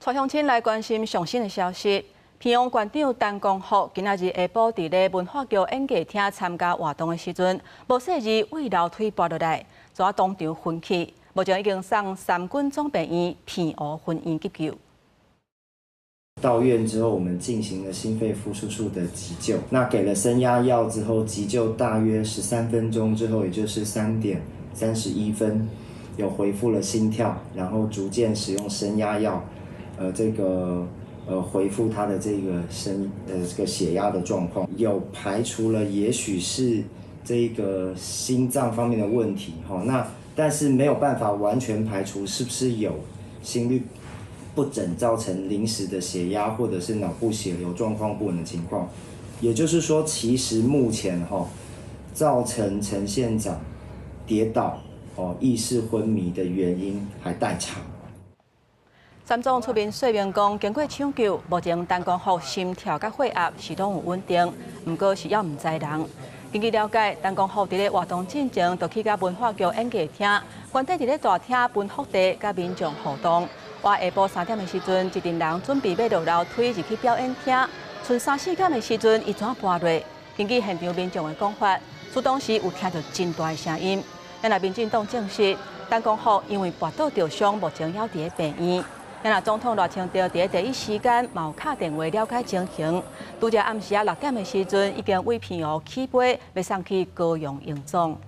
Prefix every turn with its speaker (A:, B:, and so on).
A: 帶鄉親來關心上新的消息。澎湖縣長陳光福今仔日下晡佇咧文化局演藝廳參加活動的時陣，無細膩對樓梯跋落來，煞當場昏去。目前已經送三軍總病院澎湖分院急救。
B: 到院之後，我們進行了心肺復甦術的急救。那給了升壓藥之後，急救大約13分鐘之後，也就是3點31分，有恢復了心跳，然後逐漸使用升壓藥，這個恢復他的這個血壓的狀況，有排除了也許是這個心臟方面的問題，哈，那但是沒有辦法完全排除是不是有心律不整造成臨時的血壓或者是腦部血流狀況不穩的情況，也就是說，其實目前哈造成陳縣長跌倒哦意識昏迷的原因還待查。
A: 三總出面說明講，經過搶救，目前陳光福心跳佮血壓是攏有穩定，毋過是猶毋知人。根據了解，陳光福佇咧活動進前，就去佮文化局演藝廳，原底佇咧大廳分福袋佮民眾互動。倚下晡3點的時陣，一陣人準備欲落樓梯入去表演廳，賰三四點的時陣，伊怎跋落？根據現場民眾的講法，𪜶當時有聽著真大的聲音。咱來民進黨證實，陳光福因為跋倒著傷，目前猶佇咧病院。咱總統賴清德佇咧第一時間嘛有敲電話了解情形。拄才暗時仔6點的時陣，已經對澎湖起飛，欲送去高雄榮總。